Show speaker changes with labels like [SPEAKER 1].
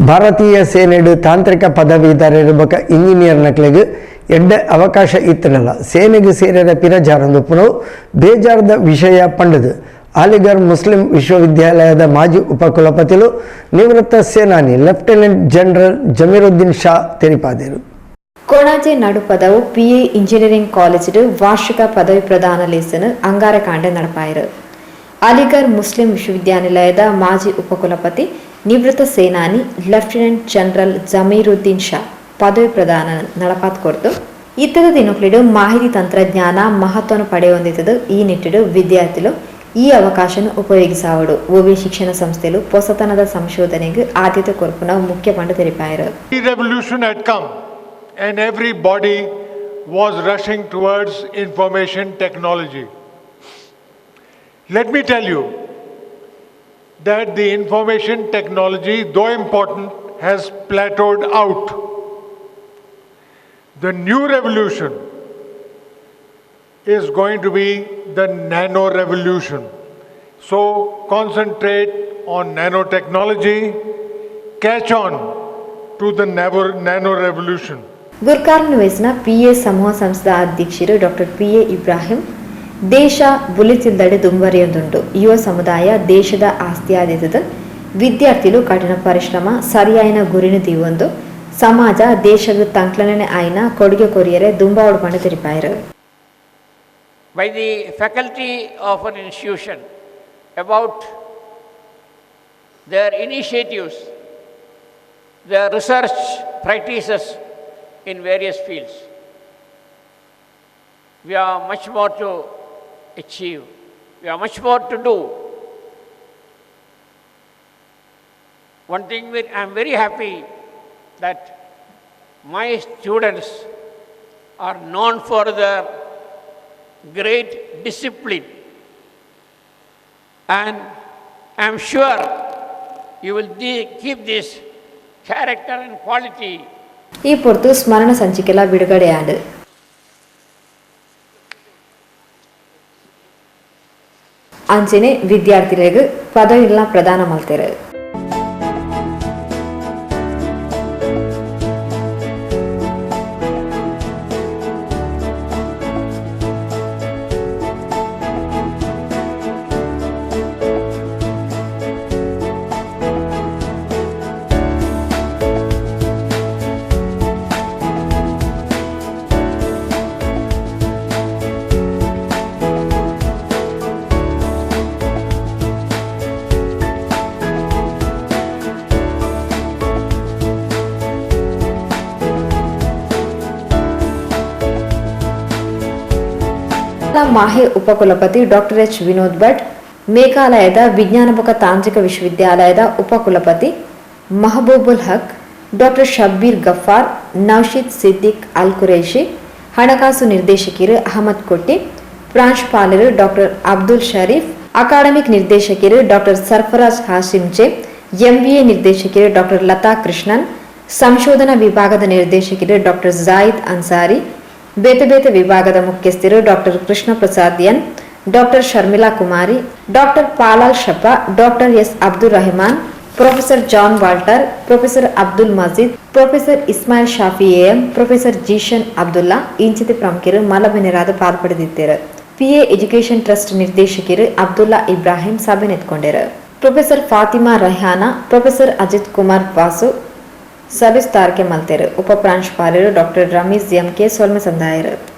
[SPEAKER 1] ಭಾರತೀಯ ಸೇನೆಡ್ ತಾಂತ್ರಿಕ ಪದವೀಧರರು ಬೊಕ ಇಂಜಿನಿಯರ್ ನಕ್ಲೆಗ್ ಎಡ್ಡೆ ಅವಕಾಶ ಇತ್ತನಲ್ಲ ಸೇನೆಗೆ ಸೇರಿದ ಪಿರಜಾರಂದುಪ್ಪುನವು ಬೇಜಾರದ ವಿಷಯ ಪಂಡದು ಅಲಿಗರ್ ಮುಸ್ಲಿಂ ವಿಶ್ವವಿದ್ಯಾಲಯದ ಮಾಜಿ ಉಪಕುಲಪತಿಲು ನಿವೃತ್ತ ಸೇನಾನಿ ಲೆಫ್ಟಿನೆಂಟ್ ಜನರಲ್ ಜಮೀರುದ್ದೀನ್ ಶಾ ತೆರಿಪಾದರು.
[SPEAKER 2] Konaje Nadupadavu PA engineering college ವಾರ್ಷಿಕ ಪದವಿ ಪ್ರದಾನ ಲೇಸನ್ ಅಂಗಾರಕಾಂಡೆ ನಡಪಾಯರು. ಅಲಿಗರ್ ಮುಸ್ಲಿಂ ವಿಶ್ವವಿದ್ಯಾನಿಲಯದ ಮಾಜಿ ಉಪಕುಲಪತಿ, ನಿವೃತ್ತ ಸೇನಾನಿ ಲೆಫ್ಟಿನೆಂಟ್ ಜನರಲ್ ಜಮೀರುದ್ದೀನ್ ಶಾ ಪದವಿ ಪ್ರದಾನ ನಡಪಾತ್ ಕೊರ್ತು, ಇತ್ತದ ದಿನಕ್ಲೆಡ್ ಮಾಹಿತಿ ತಂತ್ರಜ್ಞಾನ ಮಹತ್ವನು ಪಡೆಯೊಂದಿತ್ತದು. ಈ ನಿಟ್ಟಿಡು ವಿದ್ಯಾರ್ಥಿಲು ಈ ಅವಕಾಶನ ಉಪಯೋಗಿಸಾವಡು. ಓವಿ ಶಿಕ್ಷಣ ಸಂಸ್ಥೆಲು ಪೊಸತನದ ಸಂಶೋಧನೆಗೆ ಆದ್ಯತೆ ಕೊರ್ಪುನ ಮುಖ್ಯ ಪಂಡ ತೆರಿಪಾಯರು.
[SPEAKER 3] The revolution had come and everybody was rushing towards information technology. Let me tell you that the information technology, though important, has plateaued out. The new revolution is going to be the nano revolution. So concentrate on nanotechnology, catch on to the nano revolution.
[SPEAKER 2] ಗುರ್ಕಾರ್ನ ವೇಸಿನ PA ಸಮೂಹ ಸಂಸ್ಥೆದ ಅಧ್ಯಕ್ಷರು doctor PA Ibrahim, ದೇಶ ಬುಲಿತಿಲ್ದಡೆ ದುಂಬರಿಯೊಂದುಂಡು. ಯುವ ಸಮುದಾಯ ದೇಶದ ಆಸ್ತಿಯಾದಿದ್ದದು. ವಿದ್ಯಾರ್ಥಿಲು ಕಠಿಣ ಪರಿಶ್ರಮ, ಸರಿಯಾಯಿನ ಗುರಿನು ದೀವೊಂದು ಸಮಾಜ, ದೇಶದ ತಂಕ್ಲನೆ ಆಯ್ನ ಕೊಡುಗೆ ಕೊರಿಯರೆ ದುಂಬಾವಡು ಪಂಡ ತೆರಿಪಾಯರು.
[SPEAKER 4] By the faculty of an institution about their initiatives, their research practices in various fields. We have much more to achieve. We have much more to do. One thing I am very happy that my students are known for their great discipline. And I am sure you will keep this character and quality.
[SPEAKER 2] ಈ ಪೊರ್ತು ಸ್ಮರಣ ಸಂಚಿಕೆಲ ಬಿಡುಗಡೆಯಾದ. ಅಂಚನೆ ವಿದ್ಯಾರ್ಥಿಗಳಿಗೆ ಪದವಿಗಳ ಪ್ರದಾನ ಮಲ್ತೆರು. Mahe ಉಪಕುಲಪತಿ doctor H Vinod Bhat, ಮೇಘಾಲಯದ ವಿಜ್ಞಾನಪಕ ತಾಂತ್ರಿಕ ವಿಶ್ವವಿದ್ಯಾಲಯದ ಉಪಕುಲಪತಿ ಮಹಬೂಬುಲ್ ಹಕ್, ಡಾಕ್ಟರ್ ಶಬ್ಬೀರ್ ಗಫಾರ್, ನೌಶೀದ್ ಸಿದ್ದಿಕ್ ಅಲ್ ಕುರೇಶಿ, ಹಣಕಾಸು ನಿರ್ದೇಶಕರು ಅಹಮದ್ ಕೊಟ್ಟಿ, ಪ್ರಾಂಶುಪಾಲರು ಡಾಕ್ಟರ್ ಅಬ್ದುಲ್ ಶರೀಫ್, ಅಕಾಡೆಮಿಕ್ ನಿರ್ದೇಶಕರು doctor Sarfaraz Hashim J, MBA ನಿರ್ದೇಶಕರು ಡಾಕ್ಟರ್ ಲತಾ ಕೃಷ್ಣನ್, ಸಂಶೋಧನಾ ವಿಭಾಗದ ನಿರ್ದೇಶಕರು ಡಾಕ್ಟರ್ ಜಾಯಿದ್ ಅನ್ಸಾರಿ, ಬೇತೆ ಬೇತೆ ವಿಭಾಗದ ಮುಖ್ಯಸ್ಥರು doctor Krishna Prasad N, doctor Sharmila Kumari, doctor Palal Shappa, doctor S Abdul Rahman, professor John Walter, professor Abdul Majeed, professor Ismail Shafi AM, professor Zeeshan Abdullah ಇಂಚಿತಿ ಪ್ರಮುಖರು ಮಲಬೆನರಾದ ಪಾಲ್ಪಡೆದಿದ್ದರು. PA education trust ನಿರ್ದೇಶಕರು ಅಬ್ದುಲ್ಲಾ ಇಬ್ರಾಹಿಂ ಸಭೆ ನೆತ್ಕೊಂಡರು. Professor Fathima Rahana, professor Ajith Kumar Vasu ಸವಿಸ್ತಾರಕ್ಕೆ ಮಲ್ತೆರು. ಉಪ ಪ್ರಾಂಶುಪಾಲರು doctor Ramesh M K ಸೊಲ್ಮೆ ಸಂದಾಯರು.